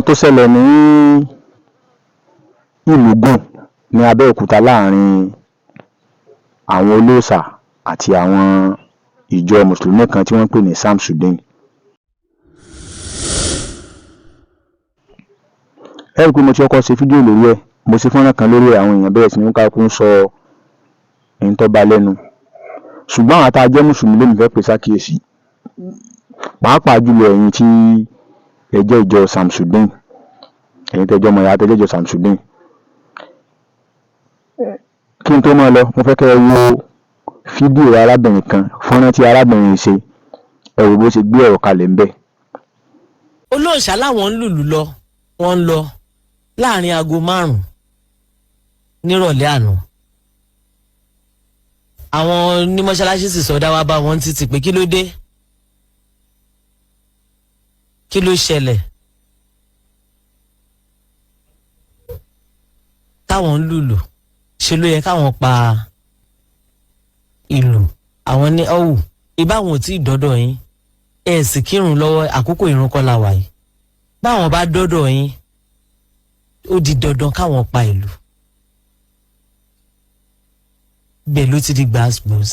Ọ̀rọ̀ tó ṣẹlẹ̀ ní Ìlúgùn ní Abẹ́òkúta láàrin àwọn olóòṣà àti àwọn ìjọ mùsùlùmí kan tí wọ́n ń pè ní Samsudeen. Ẹ rí i pé mo ti kọ́kọ́ ṣe fídíò lórí ẹ̀, mo ṣe fọ́nrán kan lórí ẹ̀, àwọn èèyàn bẹ̀rẹ̀ sí ní kálukú ń sọ ohun tó bá lẹ́nu. Ṣùgbọ́n àwa tá a jẹ́ mùsùlùmí lèmi fẹ́ pè sákìyèsí, pàápàá jùlọ ẹ̀yin tí ẹ jẹ́ ìjọ Samsudeen, ẹ̀yin tẹ́ jẹ́ ọmọ ìyá tẹ́ jẹ́ ìjọ Samsudeen. Kí n tó máa lọ, mo fẹ́ kẹ́ ẹ wo fídíò arábìnrin kan, fọ́nrán tí arábìnrin yìí ṣe, ẹ wò bó ṣe gbé ọ̀rọ̀ kalẹ̀ ńbẹ̀. Olóòṣà láwọn ń lùlù lọ, wọ́n ń lọ láàrin aago 5 nírọ̀lẹ́ àná. Àwọn onímọ̀ṣáláṣí sì sọdá wá bá wọn títì pé kí ló dé, kí ló ṣẹlẹ̀ táwọn ń lùlù, ṣe ló yẹ káwọn pa ìlù. Àwọn ní ọ̀wù ìbáwọn ò tí ì dọ́dọ̀ yín, ẹ sì kírun lọ́wọ́, àkókò ìrun kọ́ la wà yìí. Báwọn bá dọ́dọ̀ yín, ó di dandan káwọn pa ìlú. Bẹ́ẹ̀ ló ti di gbàgbọ́s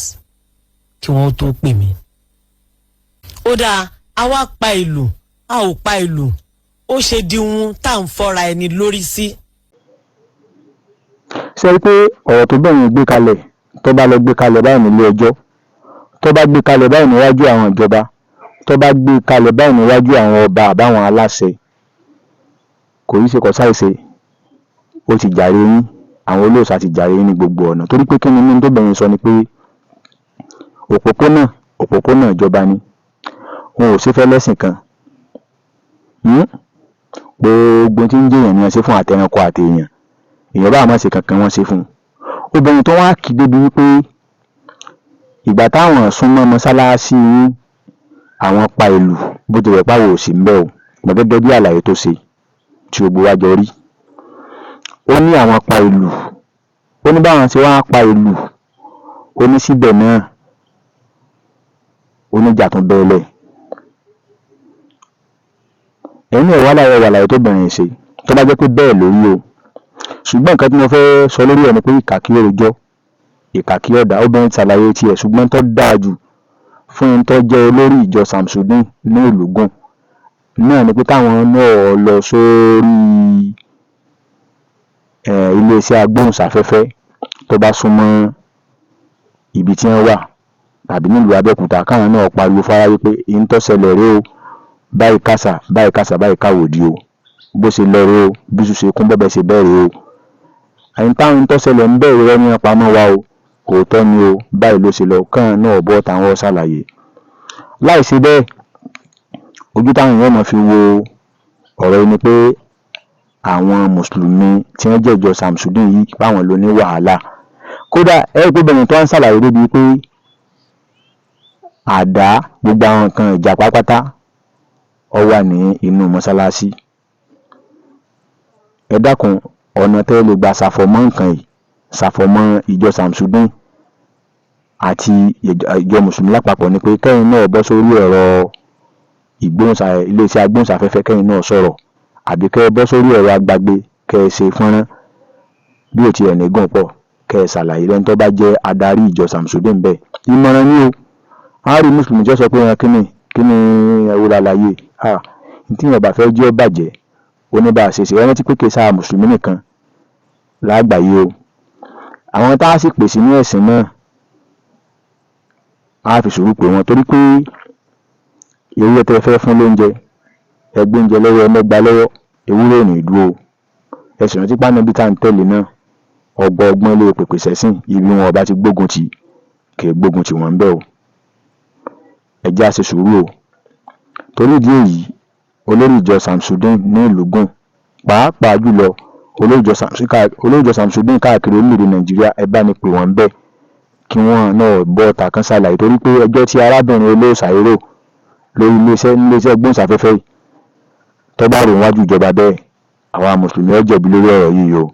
kí wọ́n tó pè mí. Ó dáa, a wá pa ìlú, a ò pa ìlú, ó ṣe di ohun tá à ń fọ́ra ẹni lórí sí. Ṣé ẹ rí i pé ọ̀rọ̀ tó bẹ̀rẹ̀ gbé kalẹ̀, tó bá lọ gbé kalẹ̀ báyìí nílé ẹjọ́, tó bá gbé kalẹ̀ báyìí níwájú àwọn ìjọba, tó bá gbé kalẹ̀ báyìí níwájú àwọn ọba àbáwọn aláṣẹ, kò í ṣe kò ṣàìṣe, ó ti jàre yín, àwọn olóòṣà ti jàre yín ní gbogbo ọ̀nà. Torí pé kí ni ní tó bẹ̀rẹ̀ sọ ni pé òpópónà, òpópónà ìjọba ni, wọn ò ṣe fẹ́ lẹ́sìn kan. Gbogbo tí ń jẹ́yàn ni wọ́n ṣe fún àtẹranko àtèèyàn, èèyàn bá má ṣe kankan wọ́n ṣe fún un. Obìnrin tó wá kí débi wípé ìgbà táwọn súnmọ́ mọ́sálásí yín, àwọn pa ìlú, bó ti rẹ̀ páwọ̀ ò sí ńbẹ̀ o, mọ̀ gẹ́gẹ́ bí àlàyé tó ṣe tí gbogbo wa jọ rí. Ó ní àwọn pa ìlú, ó ní báwọn ṣe wá pa ìlú, ó ní síbẹ̀ náà ó ní ìjà tún bẹ́ẹ̀lẹ̀. Ẹ̀yin náà wá láyé àlàyé tóbìnrin yìí ṣe, tó bá jẹ́ pé bẹ́ẹ̀ ló rí o. Ṣùgbọ́n nǹkan tí mo fẹ́ sọ lórí ẹ̀ ni pé ìkà kí ó rojọ́, ìkà kí ó dá. Obìnrin ti ṣàlàyé tiẹ̀, ṣùgbọ́n tó dáa jù fún ẹni tó jẹ́ olórí ìjọ Samsudeen ní Ìlúgùn náà ni pé káwọn náà lọ sórí iléeṣẹ́ agbóhùnsáfẹ́fẹ́ tó bá súnmọ́ ibi tí wọ́n wà tàbí nílùú Abẹ́òkúta, káwọn náà pariwo fáráyé pé ihun tó ṣẹlẹ̀ rèé o, báyìí kàṣà, báyìí kàṣà, báyìí káwòdì o, bó ṣe lọ rèé o, bíṣu ṣe kún bọ́bẹ̀ ṣe bẹ́ẹ̀ rèé o, àyìn táwọn tó ṣẹlẹ̀ ń bẹ̀rẹ̀ irọ́ ní wọ́n pa mọ́ wa o, òótọ́ ni o, báyìí ló ṣe lọ, káwọn náà bọ́ táwọn ṣàlàyé. Láì ṣe bẹ́ẹ̀, ojú táwọn èèyàn máa fi wo ọ̀rọ̀ yìí ni pé àwọn mùsùlùmí tí wọ́n jẹ́ ìjọ Samsudeen yìí báwọn ló ní wàhálà. Kódà ẹ rí i pé obìnrin tó ń ṣàlàyé débi pé àdá, gbogbo àwọn nǹkan ìjà pátápátá ó wà ní inú mọ́sálásí. Ẹ dákun, ọ̀nà tẹ́ ẹ lè gbà ṣàfọ̀mọ́ nǹkan yìí, ṣàfọ̀mọ́ ìjọ Samsudeen àti ìjọ mùsùlùmí lápapọ̀ ni pé kẹ́yìn náà bọ́ sórí ẹ̀rọ ìgbóhùnsá iléeṣẹ́ agbóhùnsáfẹ́fẹ́, kẹ́yìn náà sọ̀rọ̀, àbí kẹ́ ẹ bọ́ sórí ẹ̀rọ agbagbe kẹ́ ẹ ṣe fọ́nrán bí ò tiẹ̀ ní gùn pọ̀, kẹ́ ẹ ṣàlàyé lẹ́ni tó bá jẹ́ adarí ìjọ Samsudeen bẹ́ẹ̀. Ìmọ̀ràn ni o. A rí mùsùlùmí tí ó sọ pé ẹ kíni kíni ẹ wo làlàyé tí èèyàn bá fẹ́ jẹ́ ó bàjẹ́, ó ní bá a ṣe ṣe. Ẹ rántí pé kì í sáà mùsùlùmí nìkan lágbàáyé o. Àwọn tá a sì pè sínú ẹ̀sìn náà, á fi sùúrù pè wọ́n, torí pé ewúrẹ́ tẹ́ ẹ fẹ́ fún lóúnjẹ, ẹ gbé oúnjẹ lọ́wọ́, ẹ mẹ́gba lọ́wọ́, ewúrẹ́ ò ní dúró o. Ẹ sì rántí pé Ànábì tá à ń tẹ̀lé náà, ọgbọ́n ọgbọ́n ló pèpè sẹ́sìn, ibi wọn ò bá ti gbógun tì, kì í gbógun tì wọ́n ńbẹ̀ o. Ẹ jẹ́ á ṣe sùúrù o. Torí ìdí èyí, olórí ìjọ Samsudeen ní Ìlúgùn, pàápàá jùlọ olórí ìjọ Samsudeen káàkiri orílẹ̀-èdè Nàìjíríà, ẹ bá ní pè wọ́n ńbẹ̀ kí wọ́n náà bọ́ ọ̀tà kan ṣàlàyé, torí pé ẹjọ́ tí arábìnrin olóòṣà yìí rò lórí iléeṣẹ́ gbóhùnsáfẹ́fẹ́ yìí, tó bá rò níwájú ìjọba bẹ́ẹ̀, àwa mùsùlùmí ó jẹ̀bi lórí ọ̀rọ̀ yìí o.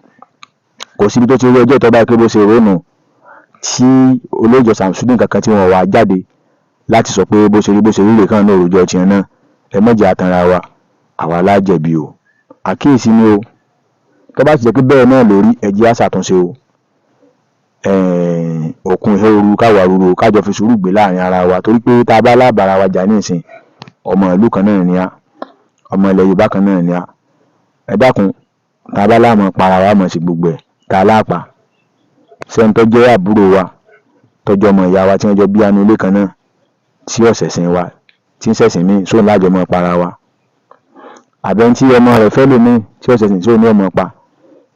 Kò síbi tó ti rí ẹjọ́ tó bá pé bó ṣe rò nù tí olórí ìjọ Samsudeen kankan tí wọ́n wá jáde láti sọ pé bó ṣe rí rèé, káwọn náà rojọ́ tiẹ̀ náà. Ẹ má jẹ́ á tanra wa, àwa la jẹ̀bi o. Àkíyèsí ni o. Tó bá sì jẹ́ pé bẹ́ẹ̀ náà lórí, ẹ jẹ́ á ṣàtúnṣe o. Òkun ìhẹ́ ooru káwa ruru kájọ fi sùúrù gbé láàrin ara wa, torí pé tá a bá lábàára wa jà nísìn, ọmọ ìlú kan náà ni á, ọmọ ilẹ̀ Yorùbá kan náà ni á. Ẹ dákun, tá a bá láàmú para wa mọ̀ sí gbogbo ẹ̀ tá a láàpá sẹ́ni tó jẹ́ àbúrò wa, tó jẹ́ ọmọ ìyá wa, tí wọ́n jọ bí anú ilé kan náà, tí ọ̀sẹ̀sìn wa, tí ń ṣẹ̀sìn míì, sóun lájọ mọ́ para wa, àbẹ́ni tí ọmọ rẹ̀ fẹ́ lòmíì tí ọ̀sẹ̀sìn, sóun ní ọmọ pa?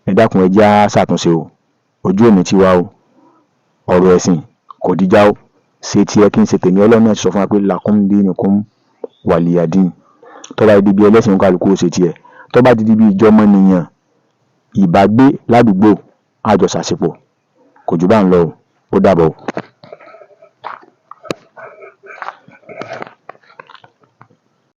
Ẹ dákun, ẹ jẹ́ á ṣàtúnṣe o. Ojú òní tiwa o. Ọ̀rọ̀ ẹ̀sìn kò díjà o. Ṣe tiẹ̀ kí n ṣe tèmi. Ọlọ́run náà sọ fún wa pé lakum dinukum waliyadin. Tó bá di bí ẹlẹ́sìn, kálukú ó ṣe tiẹ̀. Tó bá di bí ìjọmọnìyàn, ìbágbé ládùúgbò, àjọ ṣàṣepọ̀. Kò jù bá ń lọ o. Ó dàbọ̀ o.